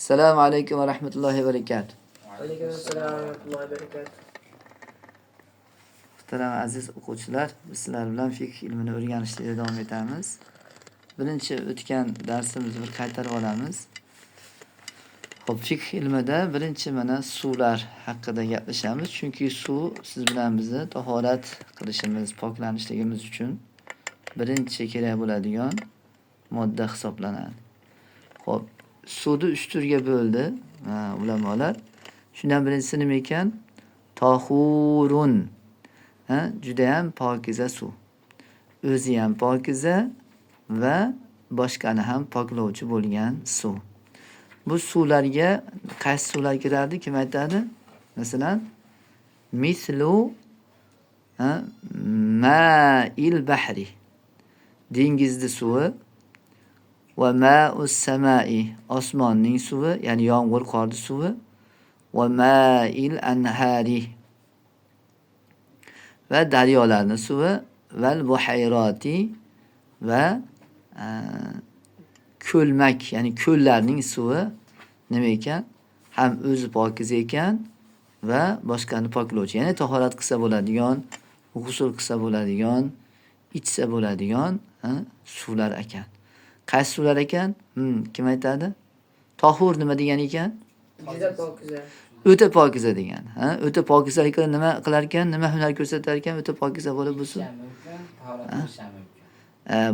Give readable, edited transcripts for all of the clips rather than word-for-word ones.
Assalomu alaykum va rahmatullohi va barakatuh. Alaykum assalom va rahmatullohi va barakatuh. Muhtaram aziz o'quvchilar, biz sizlar bilan fiqh ilmini o'rganishda davom etamiz. Birinchi o'tgan darsimizni bir qaytarib olamiz. Xo'p, fiqh ilmida birinchi mana suvlar haqida gaplashamiz. Chunki suv siz bilan bizni tahorat qilishimiz, poklanishligimiz uchun birinchi kerak bo'ladigan modda hisoblanadi. Xo'p, suvni 3 turga bo'ldi ulamolar. Shundan birinchisi nima ekan? Tohurun. Juda ham pokiza suv. O'zi ham pokiza va boshqani ham poklovchi bo'lgan suv. Bu suvlarga qaysi suvlar kiradi? Kim aytadi? Masalan, mislu ma'il bahri. Dengizni suvi va ma'us samai, osmonning suvi, ya'ni yomg'ir, qorning suvi va ma'il anhari va daryolarning suvi val buhayrati va ko'lmak, ya'ni ko'llarning suvi nima ekan? Ham o'zi pokiza ekan va boshqani poklovchi, ya'ni tahorat qilsa bo'ladigan, g'usl qilsa bo'ladigan, ichsa bo'ladigan suvlar ekan. Qaysi suvlar ekan? Kim aytadi? Tohur nima degan ekan? Juda pokiza. O'ta pokiza degan. O'ta pokizalikda nima qilar ekan? Nima hunar ko'rsatar ekan? O'ta pokiza bo'lib bu suv.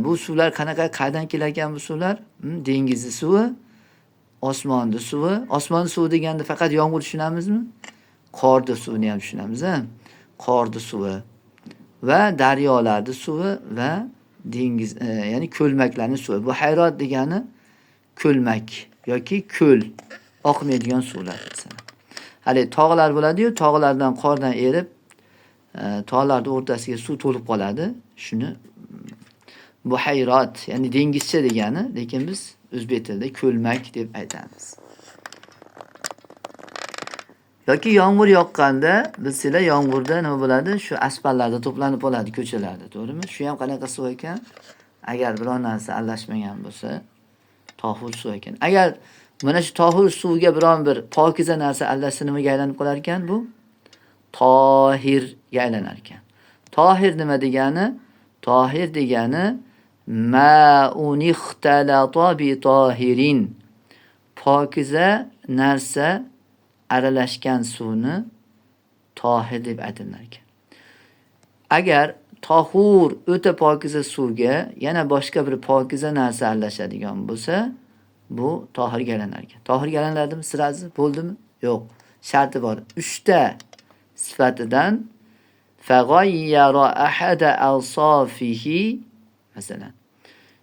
Bu suvlar qanaqa, qaydan kelar ekan bu suvlar? Dengizni suvi, osmonni suvi. Osmonni suvi deganda faqat yomg'ir tushunamizmi? Qorni suvini ham tushunamiz, ha? Qorni suvi va daryolarning suvi va dengiz, ya'ni ko'lmaklarning suvi. Bu hayrot degani ko'lmak yoki ko'l, oqmaydigan suvlar masalan. Hali tog'lar bo'ladi-yu, tog'lardan qordan erib, tog'larning o'rtasiga suv to'lib qoladi. Shuni bu hayrot, ya'ni dengizcha degani, lekin biz o'zbek tilida ko'lmak deb aytamiz. Yoki yomg'ir yoqqanda, bilsanglar yomg'irda nima bo'ladi? Shu asfaltlarda to'planib qoladi ko'chalarda, to'g'rimi? Shu ham qanaqa suv ekan? Agar biror narsa aralashmagan bo'lsa, tohur suv ekan. Agar mana shu tohur suvga biron bir pokiza narsa aralashsa nimaga aylanib qolar ekan bu? Tohirga aylanar ekan. Tohir nima degani? Tohir degani ma'un ixtalata bi tohirin. Pokiza narsa aralashgan suvni tohir deb aytilar ekan. Agar tohur o'ta pokiza suvga yana boshqa bir pokiza narsa aralashadigan bo'lsa, bu tohirga aylanar ekan. Tohirga aylanadimi? Sirasi bo'ldimi? Yo'q. Sharti bor. 3 ta sifatidan faghayyara ahada awsafihi, masalan,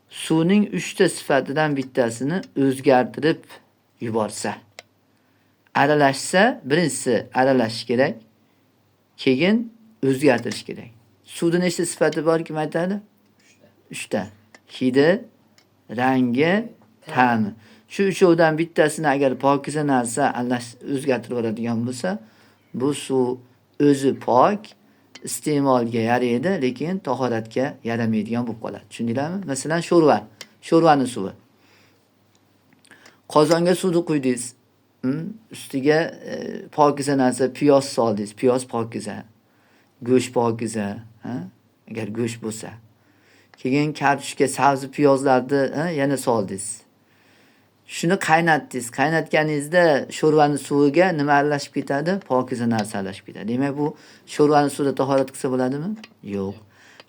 suvning 3 ta sifatidan bittasini o'zgartirib yuborsa, aralashsa, birinchisi aralashish kerak, keyin o'zgartirish kerak. Suvda nechta sifati bor, kim aytadi? 3 ta. Hidi, rangi, ta'mi. Shu uchovdan bittasini agar pokiza narsa o'zgartirib yuboradigan bo'lsa, bu suv o'zi pok, iste'molga yaraydi, lekin tahoratga yaramaydigan bo'lib qoladi. Tushundinglarmi? Masalan, sho'rva, sho'rvaning suvi. Qozonga suvni quydingiz, ustiga pokiza narsa piyoz soldingiz, piyoz pokiza, go'sht pokiza, agar go'sht bo'lsa. Keyin kartoshka, sabzi, piyozlarni yana soldingiz. Shuni qaynatdingiz. Qaynatganingizda sho'rvaning suviga nima aralashib ketadi? Pokiza narsa aralashib ketadi. Demak, bu sho'rvaning suvida tahorat qilsa bo'ladimi? Yo'q.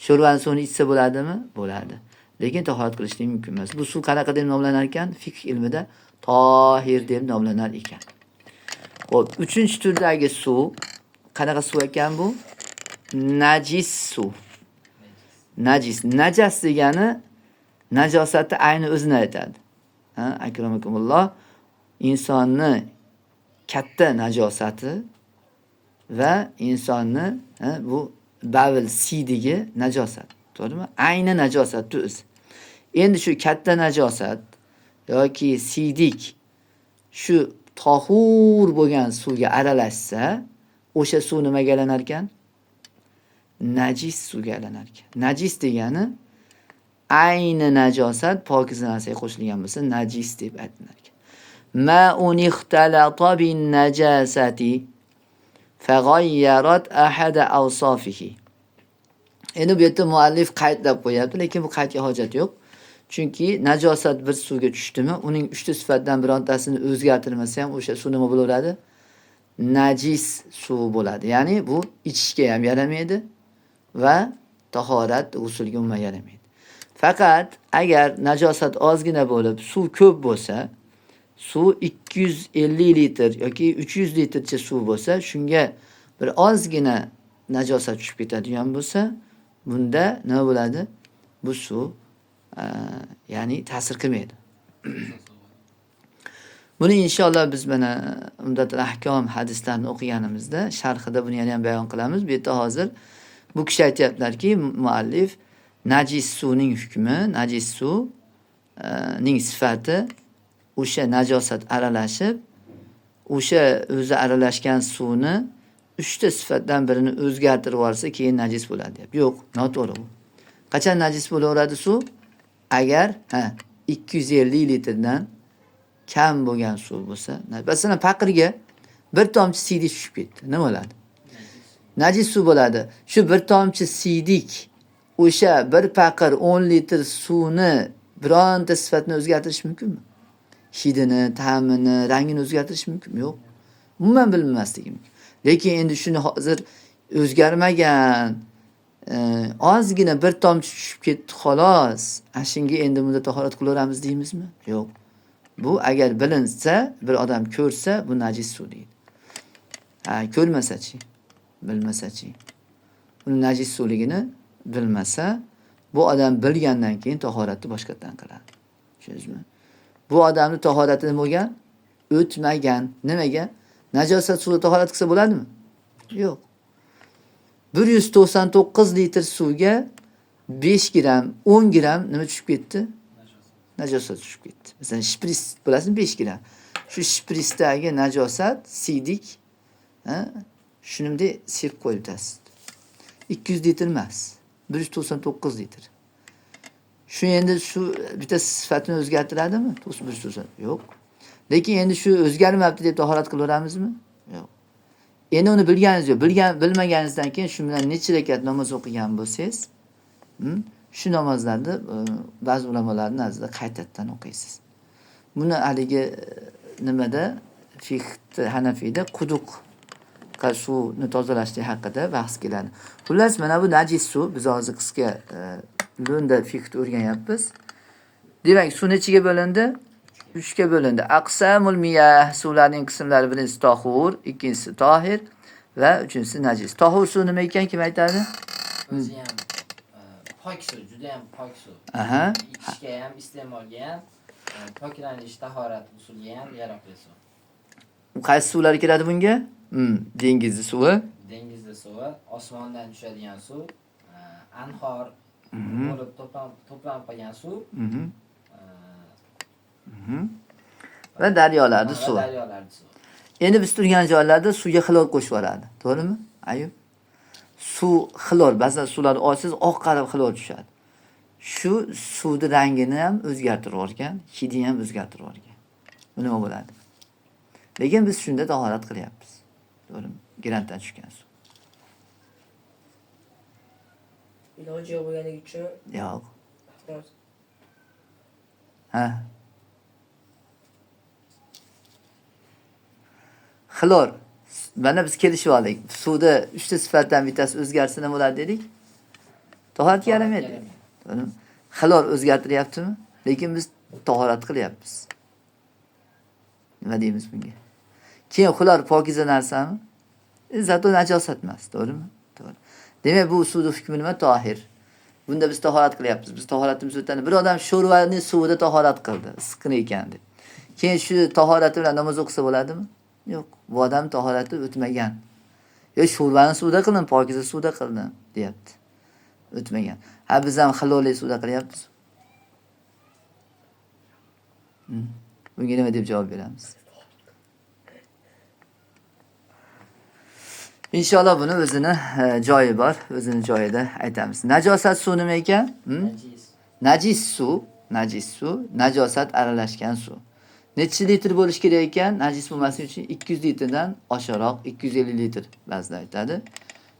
Sho'rvaning suvini ichsa bo'ladimi? Bo'ladi. Lekin tahorat qilishlik mumkin emas. Bu suv qanaqa deb nomlanar ekan? Fiqh ilmida tohir deb nomlanar ekan. Xo'p, 3-turdagi suv qanaqa suv ekan bu? Najis suv. Najis. Najas degani najosatni ayni o'zini aytadi. Akramakumulloh, insonni katta najosati va insonni bu bavl siydigi najosat, to'g'rimi? Ayni najosatni o'zi. Endi shu katta najosat yoki siydik shu tohur bo'lgan suvga aralashsa, o'sha suv nimaga aylanar ekan? Najis suvga aylanar ekan. Najis degani ayni najosat pokiza narsaga qo'shilgan bo'lsa, najis deb aytilar ekan. Ma'un ixtalata bin najasati faghayyarat ahada awsafihi. Endi bu yerda muallif qaydlab qo'yapti, lekin bu qaydga hojat yo'q. Chunki najosat bir suvga tushdimi, uning 3 ta sifatdan birontasini o'zgartirmasa ham o'sha suv nima bo'laveradi? Najis suv bo'ladi. Ya'ni bu ichishga ham yaramaydi va tahorat, g'usulga umuman yaramaydi. Faqat agar najosat ozgina bo'lib, suv ko'p bo'lsa, suv 250 litr yoki 300 litrcha suv bo'lsa, shunga bir ozgina najosat tushib ketadigan bo'lsa, bunda nima bo'ladi? Bu suv ya'ni ta'sir qilmaydi. Buni inshaalloh biz mana Umdatul Ahkom hadislarini o'qiganimizda sharhida buni yana ham bayon qilamiz. Bu yerda hozir bu kishi aytayaptilarki, muallif najis suvning hukmi, najis suvning sifati o'sha najosat aralashib, o'sha o'zi aralashgan suvni 3 ta sifatdan birini o'zgartirib yuborsa, keyin najis bo'ladi deyapti. Yo'q, noto'g'ri bu. Qachon najis bo'laveradi suv? Agar 250 litrdan kam bo'lgan suv bo'lsa, masalan, paqirga bir tomchi siydik tushib ketdi. Nima bo'ladi? Najis suv bo'ladi. Shu bir tomchi siydik o'sha bir paqir 10 litr suvni bironta sifatini o'zgartirish mumkinmi? Hidini, ta'mini, rangini o'zgartirish mumkinmi? Yo'q. Umuman bilinmasligi mumkin. Lekin endi shuni hozir o'zgarmagan, ozgina bir tomchi tushib ketdi xolos. Ana shunga endi bunda tahorat qilaveramiz deymizmi? Yo'q. Bu agar bilinsa, bir odam ko'rsa, bu najis suv deydi. Ha, ko'rmasachi, bilmasachi, uni najis suvligini bilmasa, bu odam bilgandan keyin tahoratni boshqatdan qiladi. Tushundingizmi? Bu odamning tahorati nima bo'lgan? O'tmagan. Nimaga? Najosat suvda tahorat qilsa bo'ladimi? Yo'q. 199 litr suvga 5 gram, 10 gram nima tushib ketdi? Najosat tushib ketdi. Masalan, shpris bilasizmi 5 gram. Shu shprisdagi najosat, siydik, shunimdek sepib qo'yibsiz. 200 litr emas, 199 litr. Shu endi shu bitta sifatini o'zgartiradimi? 190 yo'q. Lekin endi shu o'zgarmabdi deb tahorat qilaveramizmi? Yo'q. Endi uni bilganingiz yo'q. Bilmaganingizdan keyin shu bilan necha rakat namoz o'qigan bo'lsangiz, shu namozlarni ba'zi ulamolarning nazarida qaytadan o'qiysiz. Buni haligi nimada fiqh Hanafiyda quduqqa suvni tozalashlik haqida bahs keladi. Xullas, mana bu najis suv, biz hozir qisqa lo'nda fiqhni o'rganyapmiz. Demak, suv nechiga bo'lindi? 3 ga bo'lindi. Aqsamul miyah, suvlarning qismlari: birinchisi tohur, ikkinchisi tohir va uchinchisi najis. Tohur suv nima ekan, kim aytadi? O'zi ham pok suv, juda ham pok suv. Aha. Ichishga ham, iste'molga ham, poklanish, tahorat usuliga ham yaroqli suv. Qaysi suvlar kiradi bunga? Dengizni suvi, Dengizni suvi, osmondan tushadigan suv, anhor bo'lib to'planib qolgan suv, va daryolarning suvi. Daryolarning suvi. Endi biz turgan joylarda suvga xlor qo'shib yuboradi. To'g'rimi? Ayub. Suv xlor, ba'zan suvlarni olsangiz oq qarab xlor tushadi. Shu suvni rangini ham o'zgartirib yuborgan, hidini ham o'zgartirib yuborgan. Bu nima bo'ladi? Lekin biz shunda tahorat qilyapmiz. To'g'rimi? Grantdan tushgan suv. Iloji yo'q bo'lganligi uchun Yo'q. Ha. Xlor. Mana biz kelishib oldik. Suvda 3 ta sifatdan bittasi o'zgarsa nima bo'ladi dedik? Tahoratga yaramaydi. To'g'rimi? Xlor o'zgartiryaptimi? Lekin biz tahorat qilyapmiz. Nima deymiz bunga? Keyin xlor pokiza narsami? Zato najosat emas, to'g'rimi? To'g'ri. Demak, bu suvning hukmi nima? Tohir. Bunda biz tahorat qilyapmiz. Biz tahoratimiz o'tadi. Bir odam sho'rvaning suvida tahorat qildi, issiqqina ekan deb. Keyin shu tahorati bilan namoz o'qisa bo'ladimi? Yo'q. Bu odam tahorati o'tmagan. Yo, sho'rvani suvda qildim, pokiza suvda qildim deyapti. O'tmagan. Ha, biz ham xlorli suvda qilyapmiz. Bunga nima deb javob beramiz? Inshaalloh buni o'zini joyi bor, o'zini joyida aytamiz. Najosat suv nima ekan? Najis. Najis suv, najis suv, najosat aralashgan suv. Necha litr bo'lishi kerak ekan najis bo'lmasligi uchun? 200 litrdan oshiqroq, 250 litr ba'zilar aytadi.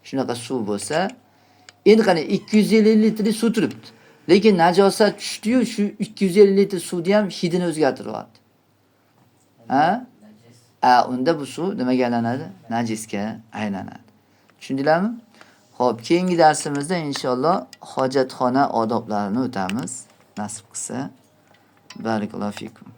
Shunaqa suv bo'lsa, endi qarang, 250 litrlik suv turibdi. Lekin najosat tushdi-yu, shu 250 litr suvni ham hidini o'zgartiryapti. Ha? Najis. A, unda bu suv nimaga aylanadi? Najisga aylanadi. Tushundinglarmi? Xo'p, keyingi darsimizda inshaalloh hojatxona odoblarini o'tamiz. Nasib qilsa. Barakallohu fikum.